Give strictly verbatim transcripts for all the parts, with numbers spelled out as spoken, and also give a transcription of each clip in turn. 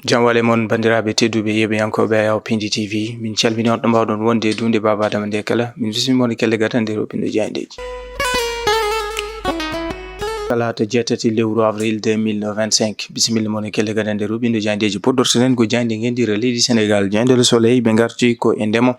Jam wale mon, banndiraaɓe tedduɓe, yeeɓiyankooɓe Ayaw Pindi T V. Min calmini on ɗo mbaawɗon wonde e duunde Baaba Adama nde kala. Min bismii mon e kelle gadande ɗo ɓiɗɗo jaayndeeji. Talaata jeetati lewru avril deux mille vingt-cinq. Bisimilla mon e kelle gadande ɗo ɓiɗɗo jaayndeeji. Poddortoɗen ko jaaynde ngenndire leydi Senegaal, jaaynde Le Soleil. Ɓe ngarti ko e ndema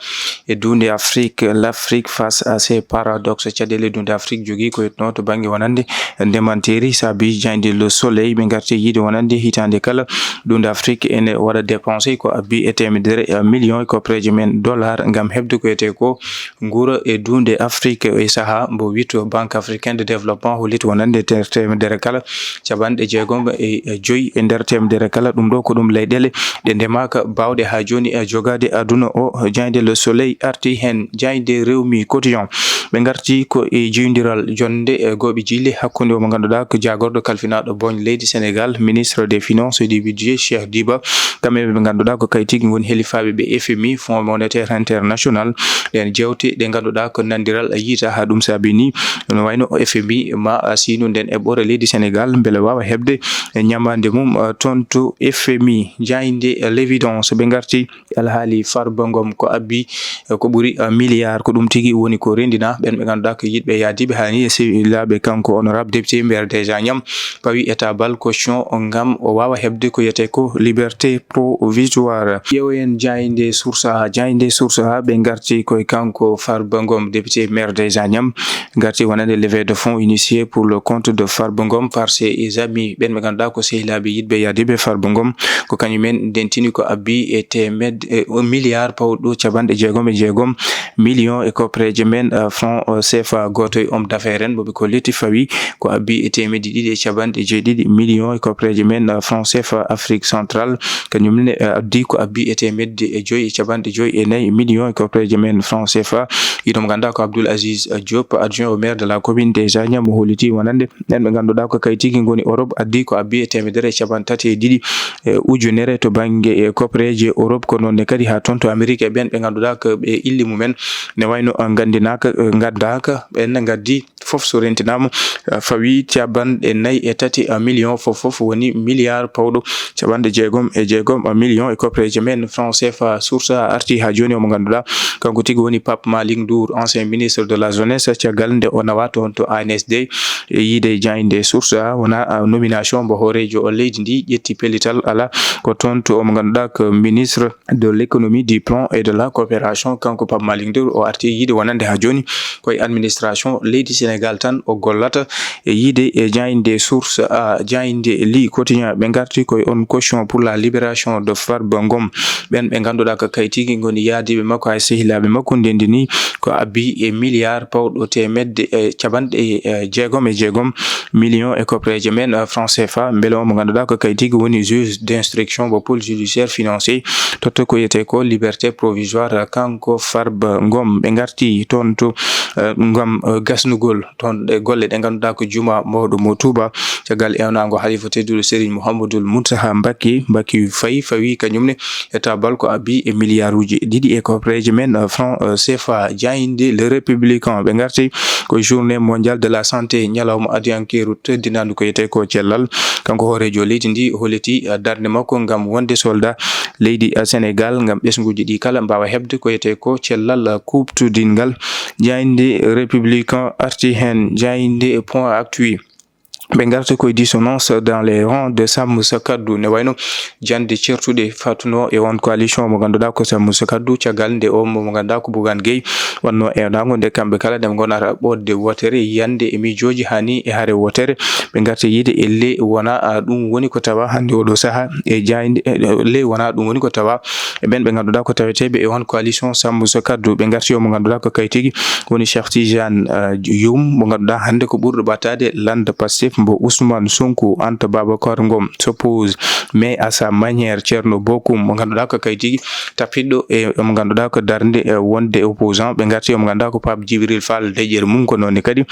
e duunde Afrique, l'Afrique face à ses paradoxes. Caɗeele duunde Afrique jogii ko yetnoo to bannge wonande ndemanteeri. Saabi jaaynde Le Soleil ɓe ngarti yiide wonande hitaande kala duunde Afrique ene waɗa dépensé ko abbi e teemedere million e koppereeje men dollar ngam heɓde ko etee ko nguura e duunde Afrique e sahaa mbo witto Banque Africaine de Développement holliti wonande te-, teemedere kala capanɗe jeegom e joyi e nder teemedere kala. Ɗum ɗo ko ɗum leyɗeele ɗe ndemaaka baawɗe haa jooni e jogaade aduna o. Jaaynde Le Soleil arti heen, jaaynde Rewmi Quotidien. Ɓe ngarti ko e jeyondiral jonnde e gooɓe jiile hakkunde o mo ngannduɗaa ko jaagorɗo kalfinaaɗo boñ leydi Senegaal, ministre des Finances et du Budget, Cheikh Diba. Kamɓe ɓe ngannduɗaa ko kayti tigi ngoni helifaaɓe ɓe F M I, Fonds Monétaire International. Ɗeen jeewte ɗe ngannduɗaa ko nanndiral yiita haa ɗum saabi ni no wayno F M I ma siynu ndeen eɓɓoore leydi Senegaal mbele waawa heɓde ñamaande mum, eh, toon to F M I. Jaaynde L'Évidence ɓe ngarti alhaali Farba Ngom ko abbi, eh, ko ɓuri, eh, milliard, ko ɗum tigi woni ko renndina ɓeen ɓe ngannduɗaa ko yiɗɓe yaadiiɓe haa ni e sehilaaɓe kanko honorable député maire déjà Niang pawi e taabal caution ngam o waawa heɓde ko wiyetee ko liberté provisoire. Ƴeewoyen jaaynde Source A, jaaynde Source A ɓe ngarti koye kanko Farba Ngom, député maire déjà Niang, ngarti wonande levée de fonds initiée pour le compte de Farba Ngom par ses amis, ɓeen ɓe ngannduɗaa ko sehilaaɓe yiɗɓe yaadiiɓe Farba Ngom, ko kañumen ndentini ko abbi e teemedde, e un milliard pawɗo capanɗe jeegom e jeegom million e koppereeje men, eh, franc, eh, C F A. Gooto e homme d'affaires en mo ɓe kolliti fawi ko abbi e teemedde ɗiɗi e capanɗe jeeɗiɗi million e koppereeje men, eh, franc C F A Afrique Centrale. Kañum ne, eh, addi ko abbi e teemedde e joyi e capanɗe joyi e nayi million e koppereeje men franc C F A. Yiɗo mo ngannduɗaa ko Abdoul Aziz, eh, Diop, adjoint au maire de la commune déjà Niang, mo holliti wonande ɓeen ɓe ngannduɗaa ko kayti tigi ngoni Europe, addi ko abbi e teemedere e capanɗe tati e ɗiɗi, eh, ujunere to bannge, eh, koppereeje Europe, ko noon ne kadi haa toon to Amérique e ɓeen ɓe ngannduɗaa ko ɓe illi mumen ne wayno, eh, nganndinaaka, eh, ngaddaaka, ɓeen ne ngaddi fof so rentinaama, eh, fawi capanɗe nayi e tati, eh, million, fof fof woni milliard pawɗo capanɗe jeegom e jeegom, eh, million e koppereeje men franc C F A. Source A arti haa jooni o mo ngannduɗaa kanko tigi woni Pape Malick Ndour, ancien ministre de la jeunesse, caggal nde o nawa toon to A N S D e yiide jaaynde Source A, wona, eh, nomination mbo hooreejo o leydi ndi ƴetti pellital ala ko toon to o mo ngannduɗaa ko ministre de l'économie, du plan et de la coopération. Kanko Pape Malick Ndour o arti yiide wonande haa jooni koye administration leydi Senegaal tan o gollata e yiide e jaaynde Source A, jaaynde Le Quotidien. Ɓe ngarti koye on caution pour la libération de Farba Ngom. Ɓeen ɓe ngannduɗaa ko kayti tigi ngoni yaadiiɓe makko, hay sehilaaɓe makko, ndenndini ko abbi e milliard pawɗo teemedde e capanɗe, eh, jeegom e jeegom million e koppereeje men, eh, franc C F A. Mbele o mo ngannduɗaa ko kayti tigi woni juge d'instruction mbo pôle judiciaire financier, totta ko wiyetee ko liberté provisoire, kanko Farba Ngom. Ɓe ngarti toon to, eh, ngam, eh, gasnugol toon ɗe golle ɗe ngannduɗaa ko juma mawɗo mo Touba, caggal ewnaango Halifa tedduɗo Serigne Mouhamadoul Mountakha Mbacké, Mbacké fayi, fawi kañum ne e taabal ko abbi e milliarduuji ɗiɗi e koppereeje men, eh, franc, eh, C F A. Jaaynde Le Républicain, ɓe ngarti ko journée mondiale de la santé, ñalawma adiyankeeru teddinaandu ko wiyetee ko cellal. Kanko hooreejo leydi ndi holliti, eh, darnde makko ngam wonde soldat leydi, eh, Senegaal, ngam ɓesnguuji ɗi kala mbaawa heɓde ko wiyetee ko cellal, eh, kuuɓtudingal. Jaaynde Républicain arti heen, jaaynde Point Actu. Ɓe ngarta koye dissonance dans les rangs de Sàmm Sa Kàddu, ne wayno jannde ceertuɗe fatuno e on coalition mo ngannduɗaa ko Sàmm Sa Kàddu, caggal nde o mo ngannduɗaa ko Bougane Gueye wonno ewnaango nde kamɓe kala nde ngonata ɓoodde wootere yiyannde e miijooji haa ni e hare wootere. Ɓe ngarti yiide e le wona, a, ɗum woni ko tawa hannde oɗo saha e jaaynde, e, e, le wona ɗum woni ko tawa e ɓeen ɓe ngannduɗaa ko taweteeɓe e on coalition Sàmm Sa Kàddu. Ɓe ngarti o mo ngannduɗaa ko kayti tigi woni Cheikh Tidiane, eh, Youm, mo ngannduɗaa hannde ko ɓurɗo ɓattaade lannda Pastef mbo Ousmane Sonko. Anta Babacar Ngom s'oppose, mais à sa manière. Thierno Bocoum, mo ngannduɗaa ko kayti tigi tappiɗo e mo ngannduɗaa ko darnde, eh, wonde opposant. Ɓe ngarti o mo ngannduɗaa ko Pape Djibril Fall, deƴƴere mum. Ko noon ne kadi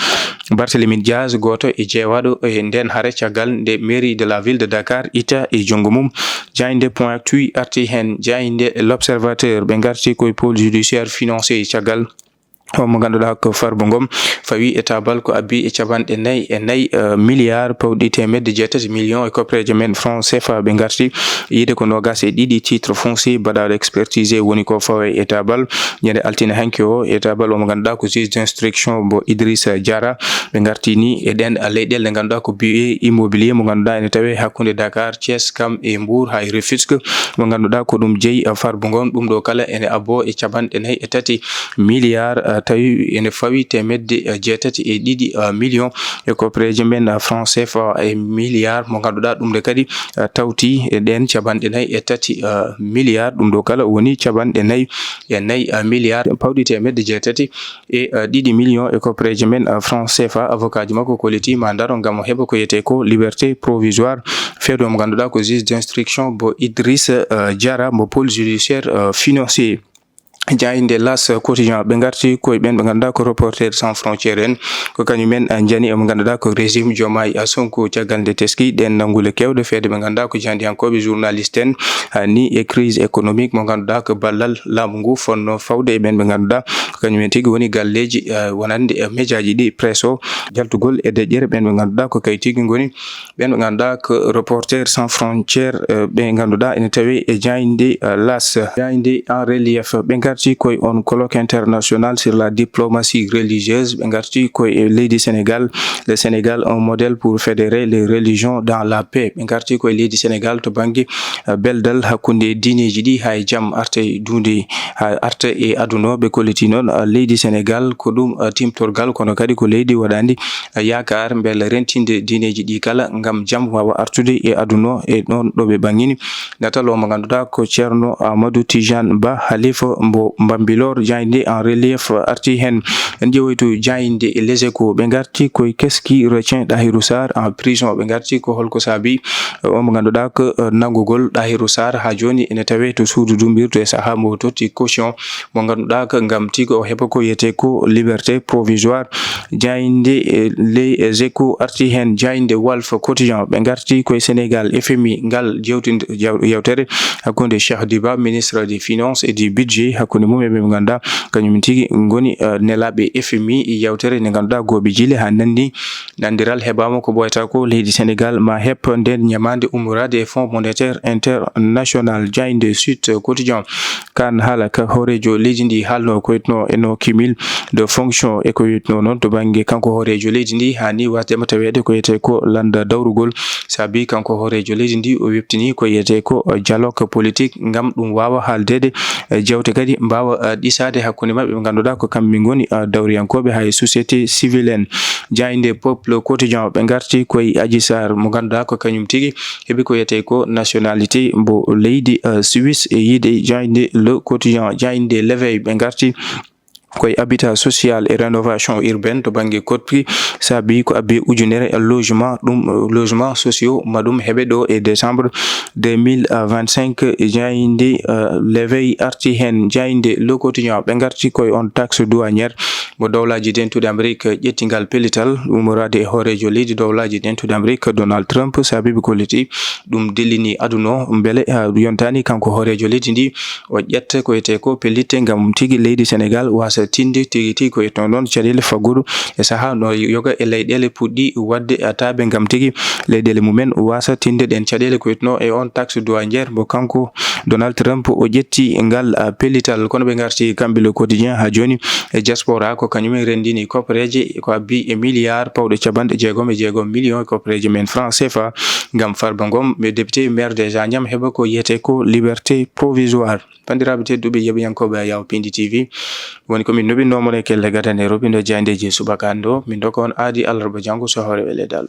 Barthélémy Dias, gooto e jeewaaɗo e ndeen hare, caggal nde mairie de la ville de Dakar itta e junngo mum. Jaaynde Point Actu arti heen, jaaynde L'Observateur, ɓe ngarti koye pôle judiciaire financier, caggal O mo ngannduɗaa ko Farba Ngom, fawi e taabal ko abbi e capanɗe nayi e nayi, eh, milliard pawɗi teemedde jeetati million e koppereeje men franc C F A. Ɓe ngarti yiide ko noogas e ɗiɗi titre foncier baɗaaɗo expertise woni ko fawe e taabal ñande altine hanki o. E taabal o mo ngannduɗaa ko juge d'instruction mo Idrissa Diarra. Ɓe ngarti ni e ɗeen leyɗeele ɗe ngannduɗaa ko biye immobilier mo ngannduɗaa ene tawe hakkunde Dakar, Thiès, kam e Mbour, haa e Rufisque. Mo ngannduɗaa ko ɗum jeyi, eh, Farba Ngom, ɗum ɗo kala ene abbo e capanɗe nayi e tati milliard, eh, tawi ene fawi teemedde, eh, jeetati e ɗiɗi, eh, million e koppereeje men, eh, franc C F A e milliard mo ngannduɗaa ɗum nde kadi, eh, tawti e ɗeen capanɗe nayi e tati, eh, milliard. Ɗum ɗo kala woni capanɗe nayi e nayi, eh, milliard pawɗi teemedde jeetati e, eh, ɗiɗi million e koppereeje men, eh, franc C F A. Avocat ji makko kolliti ma ndaro ngam o heɓa ko wiyetee ko liberté provisoire. Fedde mo ngannduɗaa ko juge d'instruction mo Idrissa, eh, Diarra mo pôle judiciaire, eh, financier. Jaaynde L'As Quotidien, ɓe ngarti koye ɓeen ɓe ngannduɗaa ko Reporters sans frontières en, ko kañum en, ah, njani e mo ngannduɗaa ko régime Diomaye, ah, Sonko. Caggal nde teski ɗeen nanngule keewɗe feede ɓe ngannduɗaa ko jaandiyankooɓe, journaliste en, ah, ni e crise économique mo ngannduɗaa ko ballal laamu ngu fonno fawde e ɓeen ɓe ngannduɗaa ko kañum en tigi woni galleeji, ah, wonande, ah, mejaaji ɗi, presse o, jaltugol e deƴƴere ɓeen ɓe ngannduɗaa ko kay tigi ngoni ɓeen ɓe ngannduɗaa ko Reporters sans frontières, eh, ɓe ngannduɗaa ene tawe e jaaynde, eh, L'As. Jaaynde En Relief, ɓe ngarti koye on colloque international sur la diplomatie religieuse. Ɓe ngarti koye leydi Sénégal, le Sénégal, un modèle pour fédérer les religions dans la paix. Ɓe ngarti koye leydi Sénégal to bannge, eh, beldal hakkunde diineeji ɗi, haa e jam arta e duunde, haa arta e aduna o. Ɓe kolliti noon, eh, leydi Sénégal ko ɗum, eh, timtorgal, kono kadi ko leydi waɗaandi yaakaar mbele rentinde diineeji ɗi kala ngam jam waawa artude e aduna o e ɗoon ɗo ɓe ɓangini. Natal o mo ngannduɗaa ko Ceerno Amadou Tidiane Ba, Halifa mbo Bambilor, jaaynde En Relief arti heen. En ƴeewoytu jaaynde Les Échos, ɓe ngarti koye qu'est-ce qui retient Tahirou Sarr en prison. Ɓe ngarti ko holko saabi, eh, o mo ngannduɗaa ko, eh, nanngugol Tahirou Sarr haa jooni ene tawe to suudu dumbirdu e sahaa mo totti caution mo ngannduɗaa ko ngam tigi o heɓa ko wiyetee ko liberté provisoire. Jaaynde, eh, Les Échos arti heen, jaaynde Walf Quotidien, ɓe ngarti koye Sénégal, F M I ngal jewtinde jaw-, yewtere hakkunde Cheikh Diba, ministre des Finances et du Budget, hakkunde mum e ɓe ngannduɗaa kañum tigi ngoni, eh, nelaaɓe F M I, yewtere nde ngannduɗaa gooɓe jile haa nanndi. Nanndiral heɓaama ko ɓooyata ko leydi Sénégal ma heɓ ndeen ñamaande ummoraade e Fonds Monétaire International. Jaaynde Sud Quotidien, kaan haala ka hooreejo leydi ndi haalno ko wiyetnoo e no cumul de fonction e ko wiyetnoo noon to bannge kanko hooreejo leydi ndi, haa ni waasde ma taweede ko wiyetee ko lannda dawrugol. Saabi kanko hooreejo leydi ndi o weɓtini ko wiyetee ko dialogue politique ngam ɗum waawa haaldeede, eh, jeewte kadi mbaawa, eh, ɗisaade hakkunde maɓɓe ɓe ngannduɗaa ko kamɓe ngoni, eh, dawriyankooɓe haa e société civile en. Jaaynde Peuple Quotidien, ɓe ngarti koye Adji Sarr mo ngannduɗaa ko kañum tigi heɓi ko wiyetee ko nationalité mbo leydi, eh, Suisse e yiide jaaynde Le Quotidien. Jaaynde L'Éveil, ɓe ngarti koye habitat social et rénovation urbaine to bannge Koɗki, saabi ko abbi ujunere logement, ɗum, eh, logement sociaux ma ɗum heɓe ɗo e décembre deux mille vingt-cinq. Jaaynde, eh, L'Éveil arti heen. Jaaynde Le Quotidien, ɓe ngarti koye on taxe douanière mo Dowlaaji Dentuɗi Amérique ƴetti ngal pellital ummoraade e hooreejo leydi Dowlaaji Dentuɗi Amérique Donald Trump, saabi ɓe kolliti ɗum dillini aduna o mbele, ah, yontaani kanko hooreejo leydi ndi o ƴetta ko wiyetee ko pellitte ngam tigi leydi Sénégal waasa tinde tigi tigi ko wiyetnoo noon caɗeele faggudu e sahaa no yoga e leyɗeele puɗɗi waɗde ataaɓe ngam tigi leyɗeele mumen waasa tinde ɗeen caɗeele ko wiyetnoo e on taxe douanière mo kanko Donald Trump o ƴetti ngal, ah, pellital. Kono ɓe ngarti kamɓe Le Quotidien haa jooni e diaspora ko kañum en renndini koppereeje ko abbi e milliard pawɗe capanɗe jeegom e jeegom million e koppereeje men franc C F A ngam Farba Ngom, ɓe député maire des Agnam heɓa ko wiyetee ko liberté provisoire. Banndiraaɓe tedduɓe yeɓiyankooɓe Ayaw Pindi T V, woni ko min nuɓinoo mon e kelle gadane roɓindo jaayndeeji subaka anndo. Min ndokka on aadi alarba janngo so hawre wele dal.